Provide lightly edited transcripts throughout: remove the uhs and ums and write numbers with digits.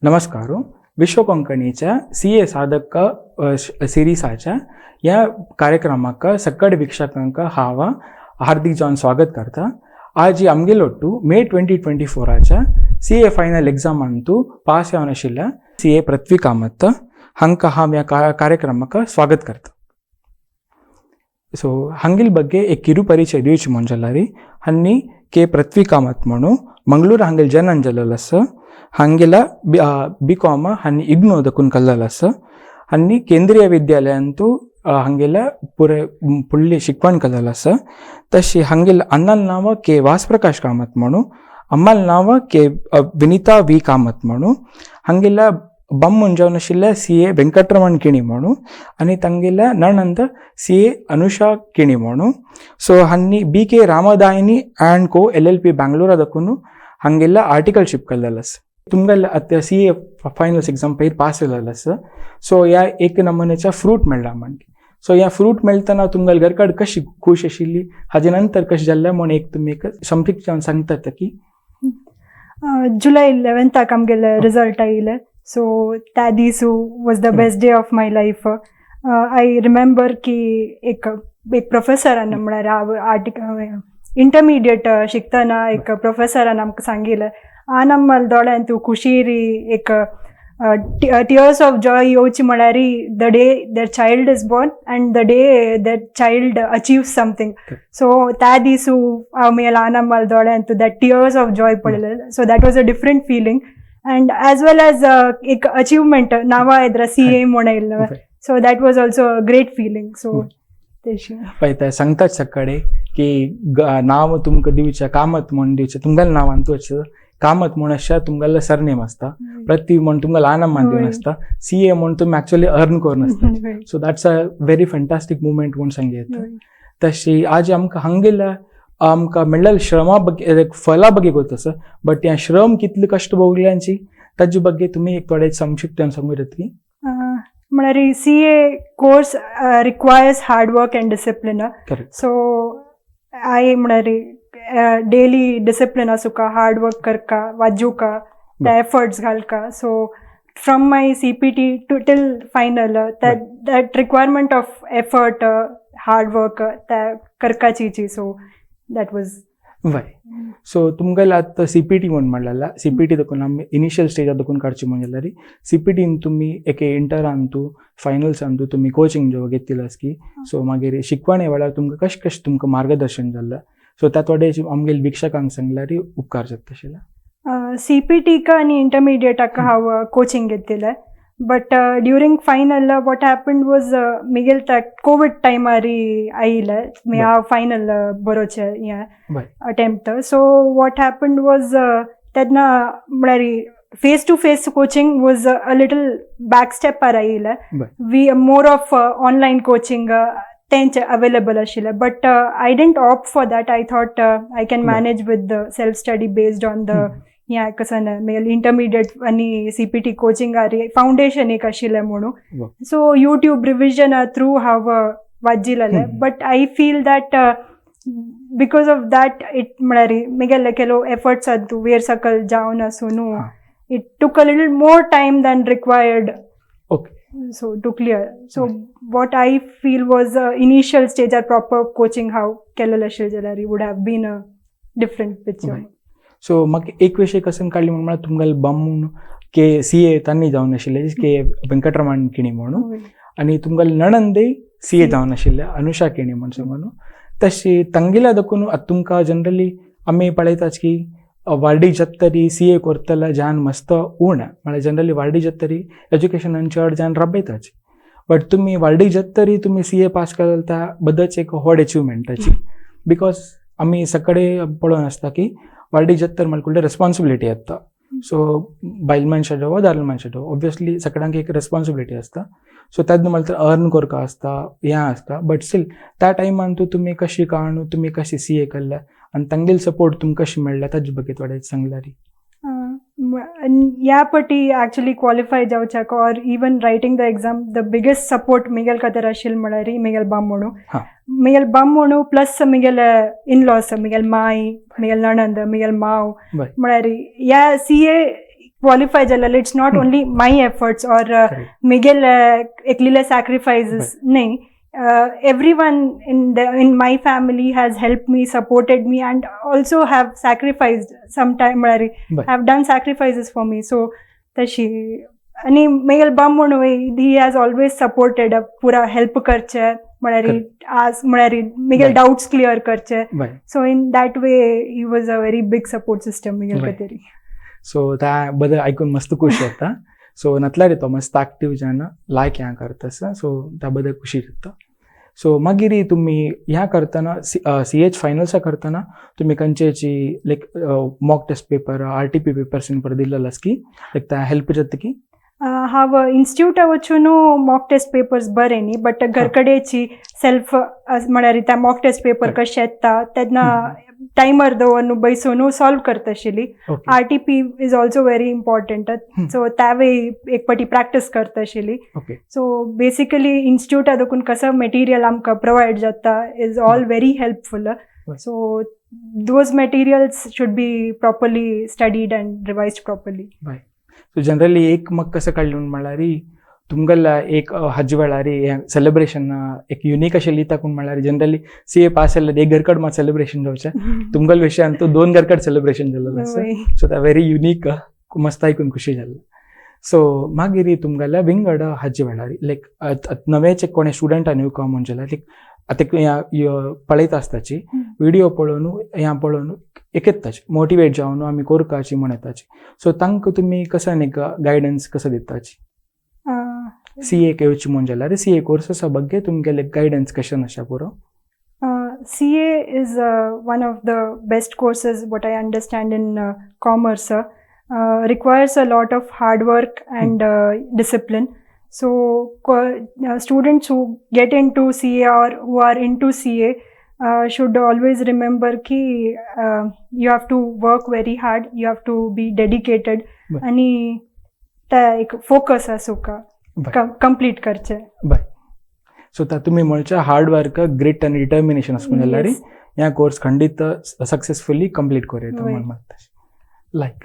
नमस्कार. विश्व कोंकणीच्या सी ए साधक सिरिसाच्या ह्या कार्यक्रमाक सकड वीक्षकांक हांव हार्दिक जावन स्वागत करता. आज आमगेलो ಒಟ್ಟು ಮೇ 2024च्या सी ए फायनल एग्जामांतू पास जावन आशिल्ल्या सी ए पृथ्वी कामत हांकां हांव ह्या कार्यक्रमाक स्वागत करता. सो हांगेल ಬಗ್ಗೆ एक ಕಿರು ಪರಿಚಯ दिवची म्हण जाल्यार, हन्नी के पृथ्वी कामत म्हणू मंगळूर हांगेल जनन जाल्लो आसा. हांगेला बी कॉम हन्नी इग्नो दकून कल्लल आसा. हन्नी केंद्रीय विद्यालयांतू हांगेला पुरे फुडली शिकवण कल्लल आसा. तशी हांगेल अण्णाल नांव के वासप्रकाश कामत म्हणू, अम्माल नांव के विनिता वी कामत म्हणू. हांगेला बम्मून जावन आशिल्ले सी ए वेंकटरमण किणी म्हणू आनी तांगेल्या नणंद सी ए अनुषा किणी म्हणू. So Hanni B K Ramdayani and co L L P Bangalore ದಕ್ಕೂನು हांगेला आर्टिकलशिप कल्लल आसा. तुमगेले आतां सी ए फायनल्स एग्जाम पयर पास जालेलो आसा. सो ह्या एक नमुन्याच्या फ्रूट मेळ्ळा मागीर. सो ह्या फ्रूट मेळटना तुमगेले घरकड कशी खूश आशिल्ली, हाजे नंतर कशें जाल्लें म्हूण एक तुमी एक संक्षिप्त जावन सांगतात की? जुलय 11थाक आमगेले रिजल्ट आयले. सो त्या दीस was the best day of my life. I remember की एक एक प्रोफेसरान, म्हळ्यार हांव आर्टिक इंटरमिडिएट शिकतना एक प्रोफेसरान आमकां सांगिल्लें, आनम्मल दोळ्यान तूं खुशीरी एक टियर्स ऑफ जॉय येवची म्हळ्यार the day their child is born and the day their child achieve something. So त्या दिसू हांव म्हगेल्या आनम्मल दोळ्यान तूं that tears of Joy पळयलें. So that was a different feeling and as well as एक achievement नांवा येद्रा सी ए म्हूण येयल्लें. So that was also a great feeling, so तेशी. पळय, सांगतात सकाळी की नांव तुमकां दिवचें कामत म्हूण दिवचें, तुमगेलें नांव अंतूच कामत म्हूण अशें तुमगेलें सरनेम आसता, पृथ्वी म्हूण तुमकां ल्हान दिवन आसता, सी ए म्हूण तुमी एक्चुअली अर्न करून आसता. So that's a very fantastic moment म्हूण सांग येता. तशी आज आमकां हांगेल्या आमकां मेळ्ळेल्या श्रमा ಬಗ್ಗೆ फला ಬಗ್ಗೆ ಗೊತ್ತ, बट ह्या श्रम कितले कश्ट भोगल्यांची ताजे ಬಗ್ಗೆ तुमी एक थोडे संक्षिप्त सांगू येतात की? म्हळ्यार CA course requires hard work and discipline. Correct. So I म्हळ्यार डेली डिसिप्लीन आसूका, हार्ड वर्क करका, वाजुका, ते efforts घालका. So from my CPT to till final, that requirement of effort, hard work ते करकाची. सो that was वय, so तुमगेले आतां CPT म्हूण म्हणलेला, CPT देखून आमी initial स्टेजार देखून काडची म्हण जाल्यार, सीपीटीन तुमी एके इंटरान तूं फायनल्सान तूं तुमी कोचिंग जेव घेतिल्लो की, सो मागीर शिकवणे वेळार तुमकां कशें कशें तुमकां मार्गदर्शन जाल्लें, सो त्या थोडे आमगेले वीक्षकांक सांगल्यार उपकार जाता आशिल्लें. सी पी टीक आनी इंटरमिडिएटाक हांव कोचिंग घेतिल्लें, but during final what happened was Miguel Covid टायमार आयिल्लें मी हांव फायनल बरोवचें हें attempt. So what happened was तेन्ना म्हळ्यार face to face coaching was a little back स्टेपार आयिल्लें. We more of online coaching तेंचे अवेलेबल आशिल्लें, but I didn't opt for that. I thought I can manage with the self study based on the ह्या कसं मागीर intermediate आनी C P T कोचिंगार foundation एक आशिल्लें म्हणून. सो यूट्यूब रिविजन थ्रू हांव वाजिलेलें, but I feel that because of that it म्हळ्यार म्हगेले ಕೆಲವು एफर्ट्स आतां वेर सकल जावन आसूं न्हू, it took a little more time than required so to clear. So what I feel was initial stage or proper coaching हांव केलेलें आशिल्लें जाल्यार would have been a different picture. So म्हाका एक विशय कसन काडली म्हूण म्हळ्यार तुमगेले बामूण के सी ए तांणी जावन आशिल्ले, के वेंकटरमण किणी म्हणून, आनी तुमगेले नणंदय सी ए जावन आशिल्ले, अनुषा किणी म्हूण सांगून. तशी तांगेल्या देखून आतां तुमकां जनरली आमी पळयतात की वार्डी जात तरी सी ए करतले जान मस्त उण, म्हळ्यार जनरली वार्डी जात तरी एज्युकेशनान चड जान राबयताच, बट तुमी वार्डी जात तरी तुमी सी ए पास केलें त्या बद्दलच एक व्हड अचिवमेंटाची, because आमी सगळे पळोवन आसता की वार्डी जात तर म्हणल्यार रेस्पॉन्सिबिलिटी येता. सो बायल मनशाचो वा दादले मनशाचो ऑब्वियसली सगळ्यांक एक रेस्पॉन्सिबिलिटी आसता. सो तेन्ना म्हणल्यार अर्न करपा आसता, हें आसता, बट स्टील त्या टायमान तूं तुमी कशी काडून तुमी कशी सी ए केल्ले आनी तांगेले सपोर्ट तुमकां कशें मेळ्ळें ताजे ಬಗ್ಗೆ थोडें सांगल्यार. ह्या पटी एक्चुअली क्वालिफाय जावच्याक or even writing the exam, the biggest support मिगेल खातीर आशिल्लो म्हळ्यार मिगेल बामणू. मिगेल बामणू प्लस मिगेल इनलॉस, मिगेल माय, मिगेल नणंद, मिगेल माव. म्हळ्यार ह्या सी ए क्वॉलिफाय जालेले, it's not only my efforts or मिगेल एकलीले sacrifices न्ही. Everyone in my family has helped me, supported me and also have sacrificed sometime, म्हळ्यार have done sacrifices for me. So तशी आनी मेगेल बम म्हणून he has always supported, पुरा help करचे, म्हळ्यार आज म्हळ्यार मेगेल डाउट्स क्लियर करचे. So in that way he was a very big support system Miguel खातीर. सो त्या बदल आयकून मस्त खुश जाता. सो नतल्यार तो मस्त एक्टीव जावन लायक हें करता आसा. सो त्या बद्दल खुशी जाता. सो मागीर तुमी ह्या करतना, सी एच फायनल्सा करतना, तुमी खंयचेची like mock test paper, RTP papers पर दिल्लेलो आसा की लायक त्या हेल्प जाता की? हांव इन्स्टिट्यूटा वचून मॉक टेस्ट पेपर्स बरें न्ही, बट घरकडेची सेल्फ, म्हळ्यार त्या मॉक टेस्ट पेपर कशे येता तेन्ना टायमर दवरून बैसून सॉल्व करता आशिल्ली. RTP is also very important, so त्यावेळी एक पाटी प्रॅक्टीस करता आशिल्ली. सो बेसिकली इन्स्टिट्यूटा देखून कसं मटेरियल आमकां प्रोवायड जाता is all very helpful. So those materials should be properly studied and revised properly. So generally एक म्हाका कसं काडलें म्हणल्यार तुमगेल्या एक हाजे वेळार सेलिब्रेशन एक युनीक अशें लिता कोण म्हणल्यार जनरली सी ए पास जाल्ले एक घरकड मात सेलिब्रेशन जावचें, तुमगेल्या विशयान तो दोन घरकड सेलिब्रेशन जाल्लें आसा. सो ते व्हेरी युनीक, मस्त आयकून खुशी जालें. सो मागीर तुमगेल्या विंगड हाजे वेळार लायक नवेचे कोणे स्टुडंटा न्यू कम म्हणजे लायक आतां पळयता आसताची व्हिडिओ पळोवन, ह्या पळोवन एक येताची मोटिवेट जावन आमी कोरकाची म्हण येताची, सो तांकां तुमी कसो न्ही गायडन्स कसो दिताची? सी एक येवची म्हण जाल्यार सी ए कोर्ससा ಬಗ್ಗೆ तुमगेले गायडन्स कशें आसा पुरो? CA is one of the best courses, what I understand, in commerce. Requires a lot of hard work and discipline. So, students who get into CA or who are into CA should always remember ki you have to work very hard, you have to be dedicated आणि त्या एक focus आसूका complete करचे. बरें, so तुमी म्हणचे hard work, grit आनी determination आसूं जाल्यार ह्या कोर्स खंडीत सक्सेसफुली कंप्लीट करूं येता म्हण मागता. लायक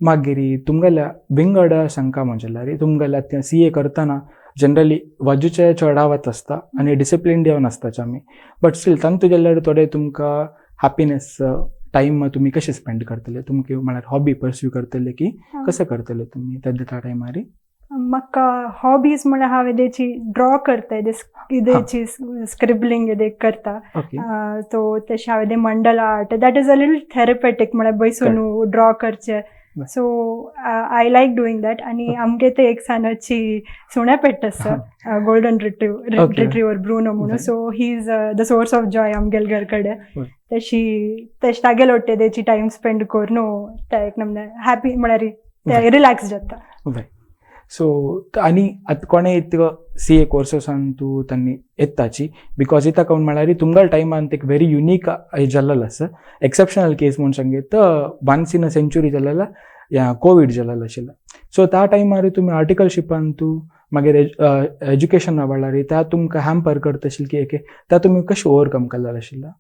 मागीर तुमगेल्या विंगड शंका म्हणजे जाल्यार तुमगेल्या सी ए करतना जनरली वाजूचे चडावत आसता आनी डिसिप्लीन येवन आसताचे आमी, बट स्टील तांतू जाल्यार थोडे तुमकां हॅपिनेस टायम तुमी कशें स्पेंड करतले? तुमकां म्हळ्यार हॉबी परस्यू करतले की कशें करतले तुमी त्या टायमार? म्हाका हॉबीज म्हळ्यार हांव येदेची ड्रॉ करता, येदेची स्क्रिबलिंग येदे करता. सो तशें हांव येदे mandala art, that is a little therapeutic, म्हळ्यार बैसून ड्रॉ करचें. So I like doing that. आनी आमगे ते एक सानाची सुण्या पेट आसा, गोल्डन रिट्रिवर ब्रुनो म्हणून. So he is the source of joy आमगेल घर कडेन. तशी तशें तागेल वटेची टायम स्पेंड करून ते एक नमूने हॅपी, म्हळ्यार रिलॅक्स जाता. सो आनी आतां कोणें इतको सी ए कोर्ससान तूं तांणी येताची, because इता कोण म्हळ्यार तुमगेल्या टायमान एक व्हेरी युनीक जाल्लेलो आसा, एक्सेप्शनल केस म्हूण सांगीत, वन्स इन अ सेंचुरी जालेला या कोवीड जालेलो आशिल्लो. सो त्या टायमार तुमी आर्टिकलशिपान तूं मागीर एज्युकेशना वेळार त्या तुमकां हॅम्पर करता आशिल्लें की एके त्या तुमी कशें ओवरकम केल्लें आशिल्लें?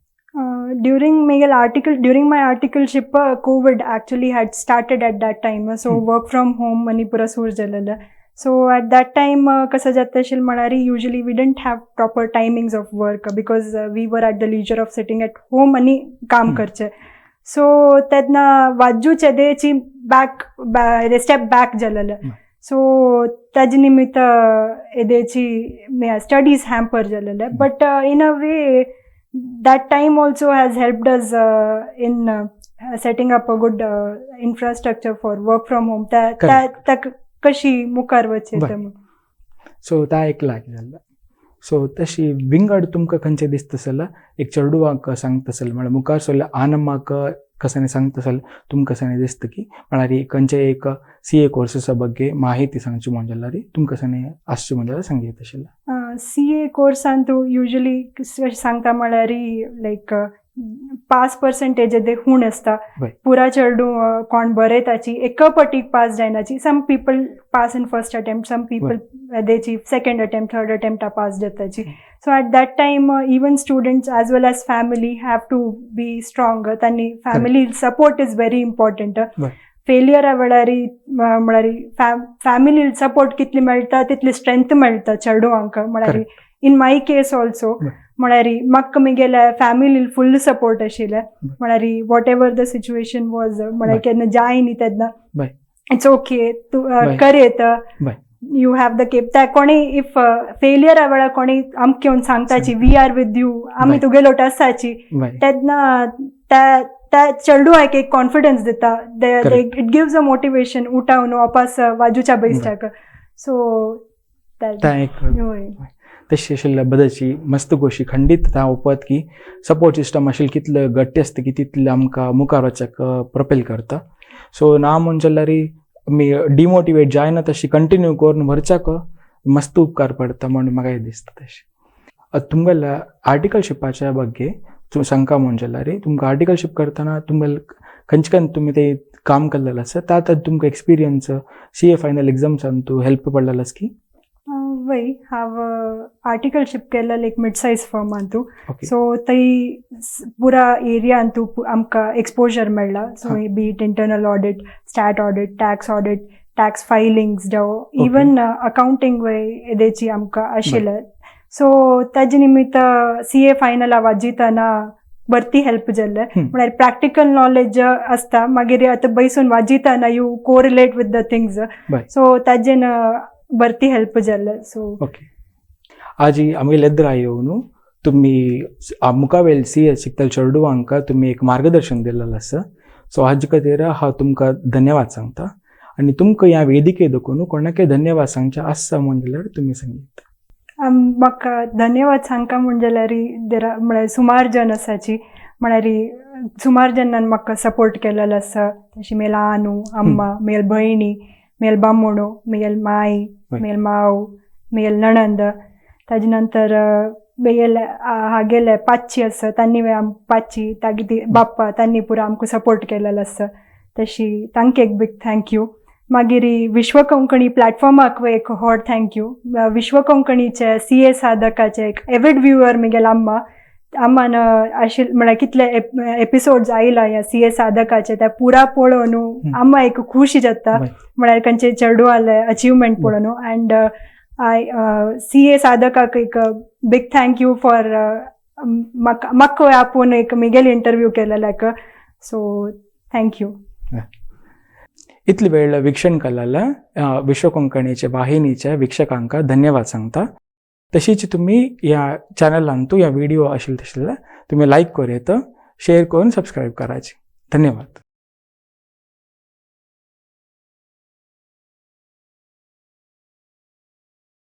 During my article during my articleship, COVID actually had started at that time. So work from home आनी पुरा सुरू जालेलें. So at that time कसं जाता आशिल्लें म्हळ्यार usually we didn't have proper timings of work because we were at the leisure of sitting at home आनी काम करचें. सो तेन्ना वाजूचे देची बॅक स्टेप बॅक जालेलें. सो ताजे निमित्त येदेची स्टडीज हॅम्पर जालेले, but in a way that time also has helped us in setting up a good infrastructure for work from home. त्या त्या कशी मुखार वचचे. सो ता एक लायक जाल्लो. सो तशी विंगड तुमकां खंयचें दिसता जाल्यार एक चेडवाक सांगता आसले, म्हळ्यार मुखार सरल्या आनमाक कसानी सांगता जाल्यार तुमकां कसानी दिसता की म्हळ्यार खंयचे एक सी ए कोर्सेसा ಬಗ್ಗೆ माहिती सांगची म्हण जाल्यार तुमकां कसानी आसची म्हण जाल्यार सांगयत आशिल्लें. सी ए कोर्सान तूं युजली सांगता म्हळ्यार लायक पास पर्संटेज ते हूण आसता. पुरा चेडूं कोण बरयताची एक पटीक पास जायनाची. Some people pass in first attempt, some people देची second attempt, third अटेम्प्टा pass जाताची. So at that time even students as well as family have to be strong. तांणी family support is very important. फेलियरा वेळार म्हळ्यार family support कितली मेळटा तितली strength मेळटा चेडवांक. म्हळ्यार इन my case also, म्हळ्यार म्हाका म्हगेल्या फॅमिली फुल सपोर्ट आशिल्लें. म्हळ्यार whatever the situation was, म्हळ्यार केन्ना जाय न्ही तेन्ना it's okay, तूं करयत, you have the cap. त्या कोणी if फेलियरा वेळार कोणी आमकां येवन सांगताची, we are with you, आमी तुगेलो आसाची, तेन्ना त्या त्या चेडवाक एक कॉन्फिडन्स दिता. It gives a motivation उठावन वापस वाजूच्या बैसच्याक. सो तशी आशिल्ल्या बदलची मस्त गोशी खंडीत ता उपत की सपोर्ट सिस्टम आशिल्लें कितलें घट्ट आसता की तितलें आमकां मुखार वचक प्रोपेल करता. सो ना म्हूण जाल्यार आमी डिमोटिवेट जायना, तशी कंटिन्यू करून व्हरच्याक मस्त उपकार पडटा म्हूण म्हाका दिसता. तशें तुमगेल्या आर्टिकलशिपाच्या ಬಗ್ಗೆ सांगका म्हूण जाल्यार, तुमकां आर्टिकलशीप करतना तुमगेले खंयचे खंय तुमी ते काम केल्लें आसा, ता तुमकां एक्सपिरियन्स सीए फायनल एग्जाम्सान तूं हेल्प पडलेलो आसा की? वय, हांव आर्टिकलशीप केल्लें एक मिड सायज फर्मांतू. सो थंय पुरा एरियांतू आमकां एक्सपोजर मेळ्ळा. So be it internal audit, stat audit, tax audit, tax filings जावं, इवन अकावंटींग वय येदेची आमकां आशिल्लें. सो ताजे निमित्त सीए फायनल वाजितना भरती हेल्प जाल्लें. म्हळ्यार प्रॅक्टिकल नॉलेज आसता, मागीर आतां बैसून वाजितना you correlate with the things. So Tajen भरती हेल्प जाल्लें. सो ओके, आजी आमगेले एद्रा येवन तुमी मुखावेल सीए शिकतले चेडवांक तुमी एक मार्गदर्शन दिलेलें आसा. सो हाजे खातीर हांव तुमकां धन्यवाद सांगता आनी तुमकां ह्या वेदिके देखून कोणाकय धन्यवाद सांगचे आसा म्हूण जाल्यार तुमी सांगीत. म्हाका धन्यवाद सांगका म्हूण जाल्यार देर म्हळ्यार सुमार जन आसाची, म्हळ्यार सुमार जनान म्हाका सपोर्ट केलेलो आसा. तशी मेल आनू अम्मा, मेल भयणी, मेल बामणो, मेल माय, मेल माव, मेल नणंद. ताजे नंतर मेगेले हागेले पाचशी आसा, तांणी पाचशी तागे बाप्पा, तांणी पुरा आमकां सपोर्ट केलेलो आसा. तशी तांकां एक बीग thank you. मागीर विश्व कोंकणी प्लॅटफॉर्माक एक व्हड thank you. विश्व कोंकणीचे सीए साधकाचे एक एविड व्ह्यूअर म्हगेले अम्मा. अम्मान आशिल्ले म्हळ्यार कितले एपिसोड्स आयला ह्या सीए साधकाचे ते पुरा पळोवन अम्मा एक खुशी जाता, म्हळ्यार खंयचे चेडवाले अचिवमेंट पळोवन. अँड I CA साधकाक एक बीग thank you for म्हाका म्हाका आपोवन एक म्हगेली इंटरव्यू केलेल्याक. So thank you. इतली वेळ वीक्षण केलेल्या विश्व कोंकणीच्या वाहिनीच्या वीक्षकांक धन्यवाद सांगता. तशीच तुमी ह्या चॅनलांतू ह्या व्हिडिओ आशिल्ले तशें तुमी लायक करूं येता, शेअर करून सबस्क्रायब करायची. धन्यवाद.